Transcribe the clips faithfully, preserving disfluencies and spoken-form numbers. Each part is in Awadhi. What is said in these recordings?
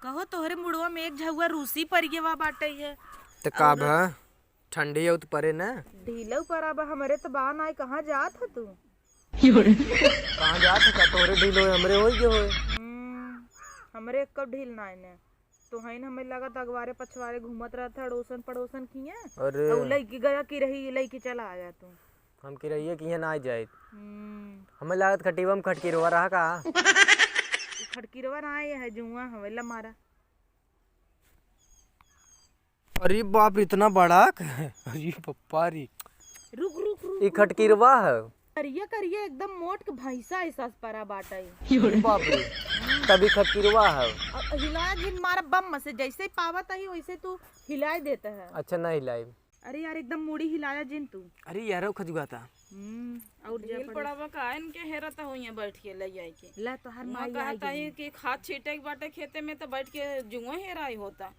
कहो, तोहरे मुड़वा में एक झउआ रूसी परियवा बाटइ है। त का और भा? ठंडी अउत परे ना। ढीलउ परा बा, हमरे त बा नाय, कहाँ जात ह तू? कहाँ जात ह का? तोहरे ढील होए, हमरे होई के होए। हम्म, हमरे एक्को ढील नाय ने। तोहइन हमें लागत अगवारे पछवारे घूमत रहत ह, अड़ोसन पड़ोसन किहे। अरे। अउ लइकी गया कि रही, लइकी चला आया तू। हम किरइये किहे नाय जाइत। हम्म। हमें लागत खटिवा में खटकिरवा रहा का? ई खटकिरवा नाय है, जुआ हवे, ला मारा। अरे बाप रे, इतना बड़ा क-, अरे पप्पा रे। रुक, रुक, रुक, ई रुक, खटकिरवा रुक। है। करिया, करिया, एकदम मोट के भैंसा ऐसा परा बाटा ई। अरे बाप रे, तभी खटकिरवा है। अब हिलाया जिन मारा बम से, जैसे ही पावत ही वैसे तू हिलाए देता है। अच्छा, ना हिलाई। अरे यार, एकदम मुड़ी हिलाया जिन तू। अरे यार, खजुआता। हम्म, और जा ढील पड़े। पड़ावा का इनके हेरत हो यहाँ बैठ के ले आई के। ला तोहार वहाँ माई कहत आई ही गई। कि खाद छीटे के बाटे खेते में तो बैठ के जुआ हेराई होता।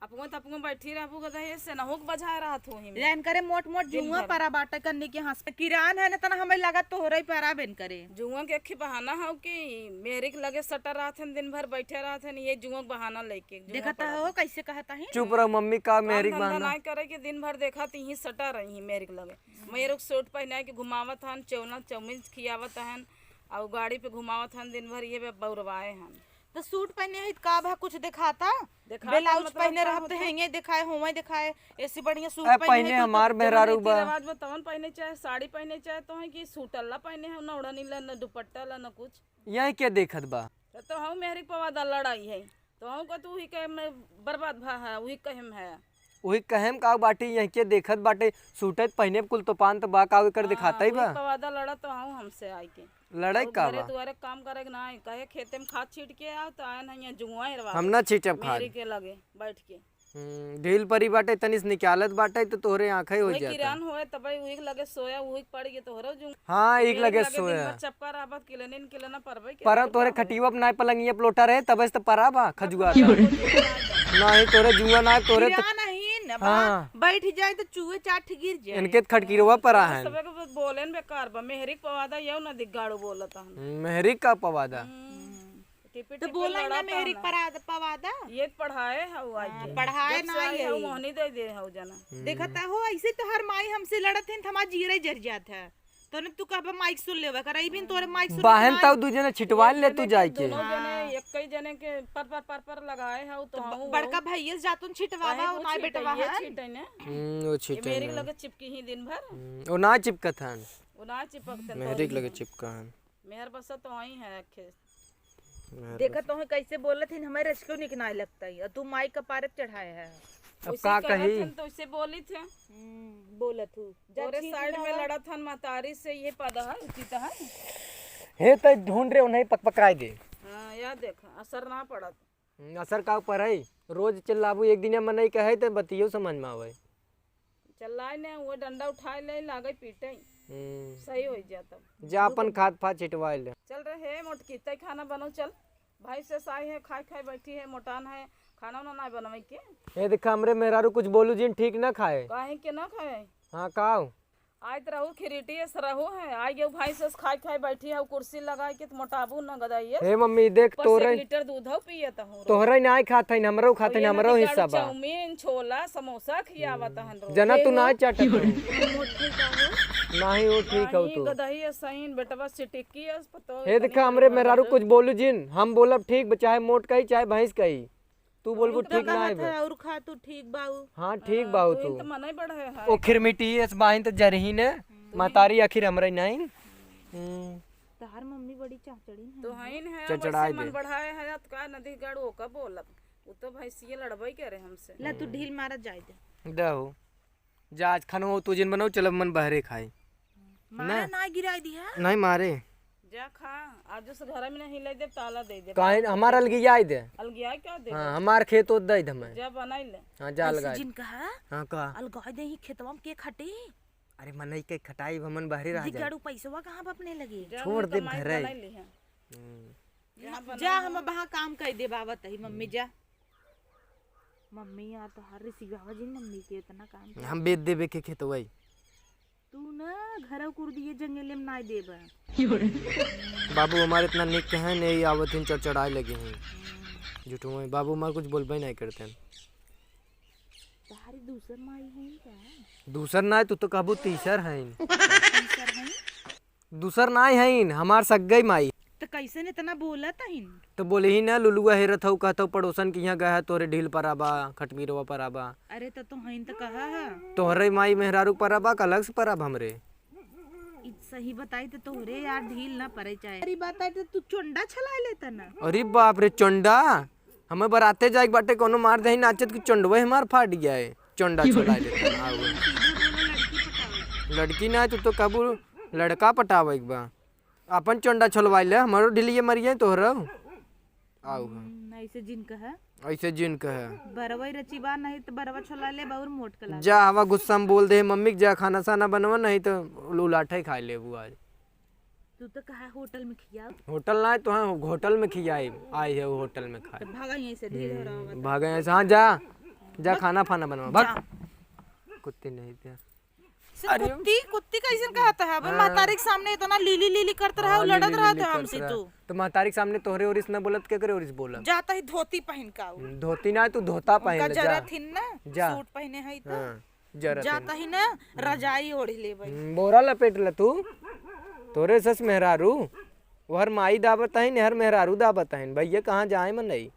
अपनो त अपनो बैठी रहबू गदहे से नहुक बजाए रहत हो ही में। लेन करे मोट मोट दिन जुआ भर। परा बाटे कन्नी के हंस। किरान है ना तना हमें लगा तोहरे ही परा बेन करे। जुआ के एक ही बहाना हो कि मेहरी के लगे सटा रहत हन, दिन भर बैठे रहत हन, ये जुआ के बहाना लेके जुआ देखत पड़ा हो बा। कैसे कहता है। चुप रहो मम्मी, का काम मेहरी के धंधा बहाना? नाय करे के दिन भर देखा त यहीं सटा रही है मेहरी के लगे। मेहरी के सूट पहनाए के घुमावत हन, चौना चाउमीन खियावत हन, और गाड़ी पे घुमावत हन दिन भर, ये बे बौरवाए हन। तो सूट पहने है, का भा कुछ देखाता? देखाता ब्लाउज मतलब पहने का रहब त होता? हेंगे देखाए, होवे देखाए, ऐसी बढ़िया सूट ए, पहने पहने है, तू हमार तो मेहरारू जवन रीति बा। रिवाज बा, तवन पहने चाहे साड़ी पहने चाहे, तो है कि सूट अल्ला पहने है, ना ओढ़नी ला, ना दुपट्टा ला, ना कुछ। यही के देखत बा? तो, तो हम मेहरी के पवादा लड़ाई है, तो हम को तू ही के में बर्बाद भा है, वही कहे में है। वही कहे में का बाटी, यही के देखत बाटे, सूट पहने कुल तो पान त बा, का एकर हाँ, दिखाता ही वही बा। पवादा लड़ा तो हम हमसे आई के। लड़ाई और का घरे बा? दुआरे काम करे के ना आई, कहे खेते में खाद छीट के आओ, तो आए ना यहाँ जुआ हेरवा हम ना छीटब खाद। मेहरी के लगे बैठ के। हम्म, ढील परी बाटे, तनी से निकालत बाटे, तो तोहरे आँखें हो वही जाता। किरान होए, तबे वही के लगे सोया, वही के पड़ गए तोहरो जुआ। हाँ, एक मेहरी के लगे दिन सोया। भर चपका रहबत, किलने न किलना परबे के परब तोहरे खटिया पे नाय, पलंगिया पे लोटा रहे, तबे से तो परा बा, खजुआ अब था। नहीं, तोहरे जुआ ना, तोहरे तो गिरा नहीं न बा, हाँ। बैठ जाए तो चूहे चाट गिर जाए। इनके तो खटकिरवा परा है। सबे के बोले न बेकार बा, मेहरी के पवादा यौ न दिगाड़ू बोलत हन। मेहरी का पवादा? हम्म। टिपे तो टिपे बोला ही ना लड़त मेहरी हन। पराद-, पवादा। ये पढ़ाए हौ आई हाँ, के। पढ़ाए जब से ना आई हौ, आई। मोहनी दे दे हौ जना। हम्म। देखत हो, ऐसे तो हर माई हमसे लड़त हन, त हमार जीरे जर जात है। तोने तू कहबा माइक सुन लेवा कर, अइबिन तोरे माइक सुन बाहन के ताऊ ना दू जने छिटवा ले तू जाए के। दोनों जने हाँ। एक कई जने के पर पर पर पर लगाए हौ तो तो हम ब-, बड़का वो भैया से जातुन छिटवावा, काहे वो ना छीटे, बेटवा ये है। छीटे ने। हम्म, वो ये छीटे मेहरी के ना। लगे चिपकी ही दिन भर। हम्म, वो ना चिपकत हन। वो ना चिपकत हन, मेहरी के तो लगे ही चिपका हन। मेहर बसा तो वही है खेत। मेहर देखा बसा। तो कैसे बोलत हिन, हमें रचको निक ना लगता है, और तू माई का पारक चढ़ाए है। अब वैसे का कहत कही? हन तो वैसे बोली थे। हम्म, बोलत हूँ। जा तोरे ठीक साइड ना में बा। लड़त हन महतारी से, ये पद है, उचित है। हे त ढूंढ रहे उन्हें पकपकाए दे। हाँ, या देख, असर ना पड़त। हम्म, असर का ऊपर है? रोज चिल्लाबू, एक दिन मनई कहे त बतियो समझ में आवे। चलाए ने, वो डंडा उठाए ले, लागे पीटे। हम्म। सही हो जाता। जा अपन खाद फाद छिटवाए ले। चल रहे मोटकी, तै खाना बनाओ, चल। भाई से साई है, खाए खाए बैठी है, मोटान है, खाना उना ना बनवे के। ए देखा, हमरे मेहरारू कुछ बोलू जिन ठीक ना खाए। काहे के ना खाए? हाँ, काऊ? आइत रहू, खिरीटी से रहू है, आई गयो भाई से खाए खाए बैठी है, कुर्सी लगाए के तो मोटाबू न गदाइए। हे मम्मी, देख बस तोरे, एक लीटर दूध हो पिए तो हो। तोहरे ना खात हइन, हमरो खात हइन, हमरो हिस्सा बा। चाउमीन, छोला, समोसा खियावत हन रोज। जना तू ना चाटत हो। मोट ठीक हो। नाही, वो ठीक हो नाही, तू। गदही है सहीन, बेटवा सिटिकी है, पतो हे देखा, हमरे मेहरारू कुछ बोलू जिन, हम बोलब ठीक, चाहे मोट कही, चाहे भैंस कही। तू बोलबू ठीक ना है बे। और खा तू ठीक बाऊ। हाँ, ठीक बाऊ तू। तो मने बढ़े है। ओ खिरमिटी, इस बाहिन तो जरही ने, हम्म। महतारी आखिर हमरे नहीं। हम्म। तहार मम्मी बड़ी चाचड़ी है। तो हइन है, चचड़ाए वैसे मन दे। बढ़ाए है, अब का नदी गढ़ ओका बोलब। वो तो भैंसिए लड़बे करे हमसे। ला तू हम्म। ढील मारा जाए दे। दहो। जा, आज खाना हो तो जिन बनाओ, चलब मन बहरे खाए। मारा ना। ना गिराए दिया। नहीं मारे। जा खा, आज उस घर में नहीं ले दे, ताला दे दे। काहे हमार अलगिया दे? अलगिया क्या दे हाँ, दे? हमार खेत होत दे दे हमें। जा बनाई ले। हाँ, जा ऐसे अलगाए। जिन कहा, हाँ, कहा। अलगाए दे ही खेतवा में के खटे? अरे मनई के खटाई हमन बहरे रह जाए। दिगाड़ू पैसवा कहाँ बा अपने लगे? जा छोड़ हम दे कमाई घरे। बनाई ली है। हम्म। जा बनाई जा है। हम अब हाँ काम कर दे बाबा तही मम्मी जा। मम्मी यार तो हर रिसी बाबा जी मम्मी के इतना काम कर हम बेच देबे के खेतवा। तू ना घर कुर दिए जंगले में नाय देबा। बाबू हमारे इतना निक है नहीं आवत हिन चढ़चढ़ाए लगे हैं। झूठो में बाबू माँ कुछ बोलबे नहीं करते हैं। तोहरी दूसर माई है क्या? दूसर ना है, तू तो कहबू तीसर है। तीसर है? दूसर नाई हईन, हमार सग्गई माई। त कैसन इतना बोलत हईन? त बोले ही ना, लुलुआ हेरत हऊ, कहत हऊ पड़ोसन के यहाँ गया है, तोरे ढील पर आबा, खटबीरवा पर आबा। अरे त तो हईन त कहा है। तोहरे माई मेहरारू पर आबा, का अलग से पर आबा हमरे? इ सही बताई त तोहरे यार ढील ना परे चाहे। अरे बात है त तू चोंडा छलाए लेता ना। अरे बाप रे, चोंडा? हमें बराते जाए के बाटे, कोनो मार दही नाचत कि चोंडवे हमार फाट गया है। चोंडा छोड़ा लेता है, आओ। लड़की ना, तू तो कबू लड़का पटावे के बा। अपन चोंडा छोलवाई ले, हमारो ढिलिये मरिये तोहरो। आओ। हम्म, ऐसे जिन कहे। ऐसे जिन कहे। बरवा ही रची बा, नहीं तो बरवा छोला ले, बाउर मोट कला। जा, हवा गुस्सा में बोल दे मम्मी के, जा खाना साना बनवा, नहीं तो उलाठे खाए लेबू आज। तू तो कहा होटल में खियाओ। होटल ना है तो हाँ, होटल में खियाई, आई है वो होटल में खाए। तो भागा यहीं से, धीरे धीरे आओ, हम्म, बता। भागा यहाँ से, हाँ जा, जा बस। खाना फाना बनवा, भाग। जा। कुत्ती नहीं प्यार। से अरे। कुत्ती, कुत्ती कैसन कहत है? अबे हाँ। महतारी के सामने इतना लीली लीली करत रहा, हाँ, लड़त लीली रहा लीली था करत हमसे रहा। तू। तो महतारी के सामने तोहरे ओरिस न बोलत, के करे ओरिस बोलब? जाता ही धोती पहन का आऊ। हम्म, धोती ना है, तू धोता उनका पहन ले, जा। जरत हिन ना, जा। सूट पहने है तो। हाँ, जरत जाता हिन। ही ना, रजाई ओढ़ ले भाई। हम्म, बोरा लपेट ले तू। तोरे सस मेहरारू, वो हर माई दाबत है, हर मेहरारू दाबत है। भैया कहाँ जाए मन नहीं?